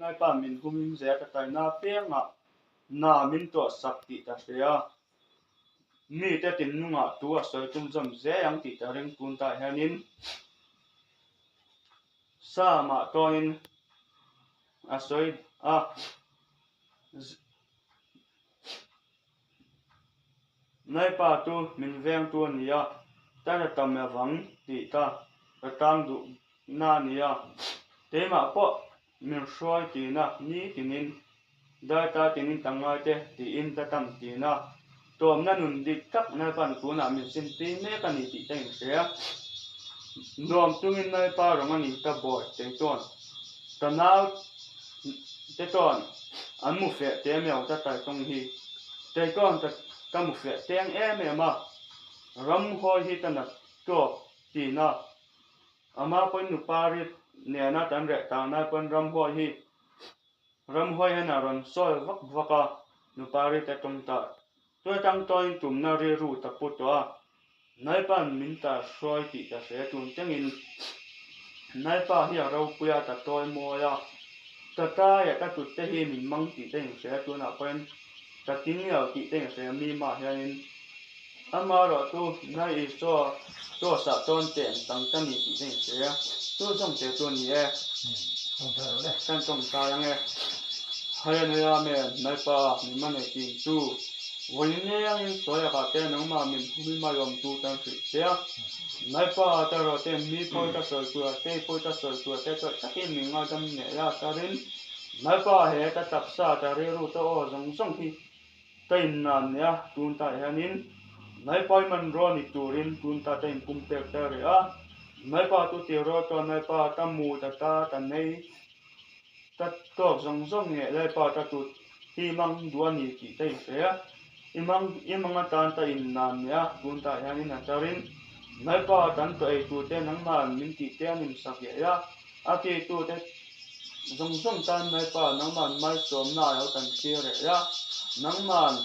Naipa min humim zel ka taina apiangah na min tuahsak tih ka hria. Mite thinlungah tu a sawi tum zawm zel ang tih ka ring tun tah hianin Psalm-ah tawnin a sawi a. Naipa chu min vengtu a ni a, ka ra tam avang tih ka ka tang duhna a ni a, keimah pawh min hruai tina nitinin darta tinin ta ngai te tiin ka tam tina tlawmna nun dik tak Naipa'n tunah min sintir mek a ni tih ka inhria. Nuam chungin Naipa rawng a ni ka bawi kei chuan ka nau te chuan an mu feh te meuh ta tai tawng hi kei chuan ka ka mu feh teng em em a, ramhawi hi ka nat tawk tina ama pawn nupa rit nena kan reh tang lai pawn ramhawi hi ramhawi hian a rawn sawi vak vak a nupa rit a tawng ta Chu atang tawin tumna rilru ta pu tawh a, Naipa'n min ta hruai tih ka hre tun tengin Naipa hi a ropui a, ta tawi mawi a, ta taia ka tut te hi min mang tih te inhre tunah pawhin ta ting lo tih te inhre mi mah hianin amaherawhchu Nai Isua Cross-ah chuan cheng tang ka ni tih te inhre chu zawng che chu a ni e. Kan tawngtai ang e. Hallelujah Amen Naipa min manei tin chu vawiin neiangin sawi akah te nangmah min humi mai awm tu tan hrilh che a. Naipa te rawh te mi pawi ka sawi tura te i pawi ka sawi tura te chuan takin min ngaidam ngei a tarin Naipa he ka taksa ta rilru te aw zawng zawng hi ka innan nia tun tah hianin Naipa i man rua ni turin tun tah ka inpumpek ta rih a Naipa chu ti rual chuan Naipa ka mu ta ta ka nei Ka tawk zawng zawng nge Lalpa ka tut hi mang duh a ni tih ka inhre a, i mang i mang atan ka in nan nia tun tah hianin a tarin Lalpa kan tawh ei turte nangmah min tih te an insak leh a, a ti tute zawng zawng tan Lalpa nangmah malsawmna a lo tan tir leh a, nangmah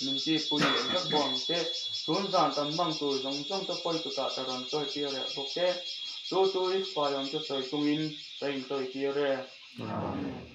min ti pui leh vek bawk ang che, tun zan kan hmang tur zawng zawng te pawi kutah ka rawn chawi tir leh bawk e, chu chu i fai ang chu sawi chungin. Ka insawi tir e. Amen.